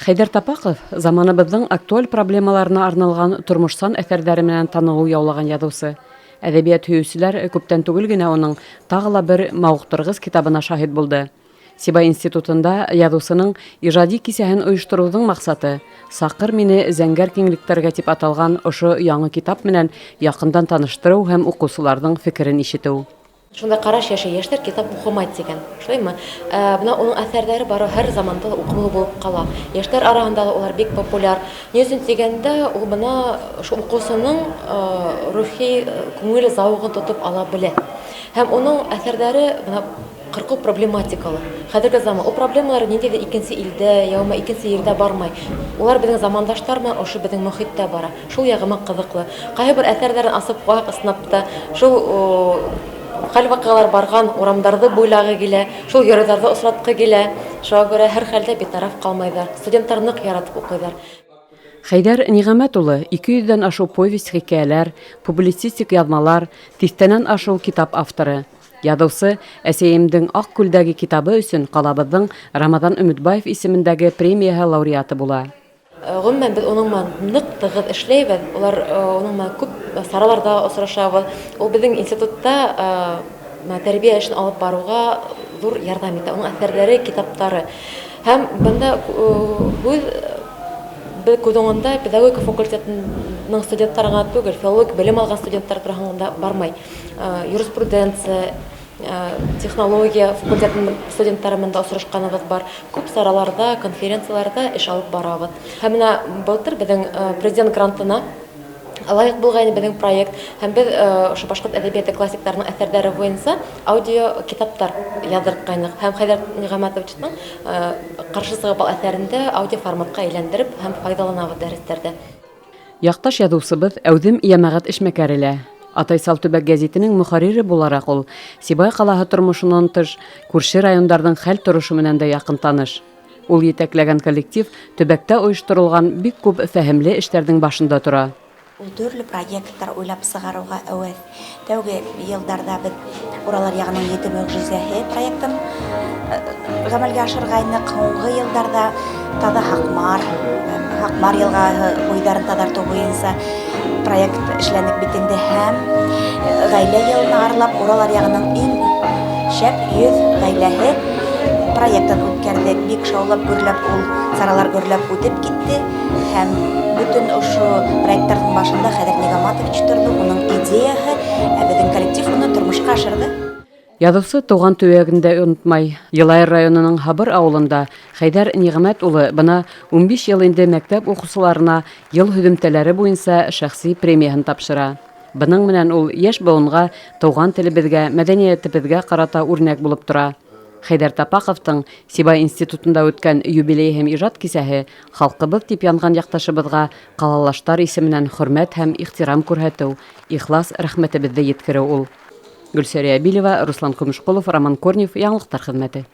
Хәйҙәр Тапаҡов заманыбыҙҙың актуаль проблемаларына арналған тормошсан әҫәрҙәре менән танылыу яулаған яҙыусы. Әҙәбиәт һөйөүселәр күптән түгел генә уның тағы ла бер мауыҡтырғыс китабына шаһит булды. Сибай институтында яҙыусының ижади кисәһен ойоштороуҙың маҡсаты «Саҡыр мине зәңгәр киңлектәргә» тип аталған ошо яңы китап менән яҡындан таныштырыу һәм уҡыусыларҙың фекерен ишетеү. Шундай ҡараш йәшәй, йәштәр китап уҡымай тигән. Шулаймы? Бына уның әҫәрҙәре бары һәр заманда ла уҡымлы булып ҡала. Йәштәр араһында ла улар бик популяр. Ни өсөн тигәндә, ул бына ошо уҡыусының рухи күңел зауығын тотоп ала белә. Һәм уның әҫәрҙәре бына ҡырҡыу проблематикалы. Хәҙерге заман ул проблемалар ниндәйҙер икенсе илдә, йә булмаһа икенсе ерҙә бармай. Улар беҙҙең замандаштар менән ошо беҙҙең мөхиттә бара. Шул яғы менән ҡыҙыҡлы. Ҡайһы бер әҫәрҙәрен асып ҡуйһаҡ, ысынлап та, шул хәл-ваҡиғалар барған урамдарҙы буйлағы килә, шул геройҙарҙы осратҡы килә. Шуға күрә һәр хәлдә битараф ҡалмайҙар. Студенттар ныҡ яратып уҡыйҙар. Хәйҙәр Ниғәмәт улы 200-ҙән ашыу повесть-хикәйәләр, публицистик яҙмалар, тиҫтәнән ашыу китап авторы. Яҙыусы «Әсәйемдең аҡ күлдәге» китабы өсөн ҡалабыҙҙың Рамаҙан Өмөтбаев исемендәге премияһы лауреаты була. Ғөмүмән, беҙ уның менән ныҡ тығыҙ эшләйбеҙ. Улар уның менән күп сараларҙа осрашабыҙ. Ул беҙҙең институтта тәрбиә эшен алып барыуға ҙур ярҙам итә. Уның әҫәрҙәре, китаптары. Һәм бында һүҙ беҙ күҙ уңында педагогика факультетының студенттары ғына түгел, филологик белем алған студенттар тураһында бармай. Юриспруденция, технология факультетының студенттары менән дә осрашҡаныбыҙ бар. Күп сараларҙа, конференцияларҙа эш алып барабыҙ. Һәм бына былтыр беҙҙең президент грантына лайыҡ булғайны беҙҙең проект. Һәм беҙ ошо башҡорт әҙәбиәте классиктарының әҫәрҙәре буйынса аудио китаптар яҙҙыртҡайныҡ. Һәм Хәйҙәр Ниғәмәтовичтың «Ҡаршы сығып ал» әҫәрен дә аудио форматҡа әйләндереп һәм файҙаланабыҙ дәрестәрҙә. Яҡташ яҙыусыбыҙ әүҙем йәмәғәт эшмәкәре лә. Атайсал төбәк гәзитенең мөхәррире булараҡ ул Сибай ҡалаһы тормошонан тыш күрше райондарҙың хәл торошо менән дә яҡын таныш. Ул етәкләгән коллектив төбәктә ойошторолған бик күп фәһемле эштәрҙең башында тора. Ул төрлө проекттар уйлап сығарыуға әүәҫ. Тәүге йылдарҙа беҙ Урал аръяғының ете мөғжизәһе проектын ғәмәлгә ашырғайныҡ. Һуңғы йылдарҙа Таҙа Һаҡмар, Һаҡмар йылғаһы буйҙарын таҙартыу буйынса проект эшләнек бит инде. Һәм ғаилә йылына арлап Урал аръяғының иң шәп 100 ғаиләһе проектын үткәрҙек. Бик шаулап, гөрләп ул саралар гөрләп үтеп китте. Һәм бөтөн ошо проекттарҙың башында Хәйҙәр Ниғәмәтович торҙо, уның идеяһы, ә беҙҙең коллектив уны тормошҡа ашырҙы. Яҙыусы тыуған төбәген дә онотмай. Йылайыр районының Һабыр ауылында Хәйҙәр Ниғәмәт улы бына 15 йыл инде мәктәп уҡыусыларына йыл һөҙөмтәләре буйынса шәхси премияһын тапшыра. Бының менән ул йәш быуынға тыуған телебеҙгә, мәҙәниәтебеҙгә ҡарата үрнәк булып тора. Хәйҙәр Тапаҡовтың Сибай институтында үткән юбилей һәм ижад кисәһе халҡыбыҙ тип янған яҡташыбыҙға ҡалалаштар исеменән хөрмәт һәм ихтирам күрһәтеү, ихлас рәхмәтебеҙҙе еткереү ул. Гөлсәрия Билева, Руслан Көмөшҡолов, Роман Корнев, Яңылыҡтар хеҙмәте.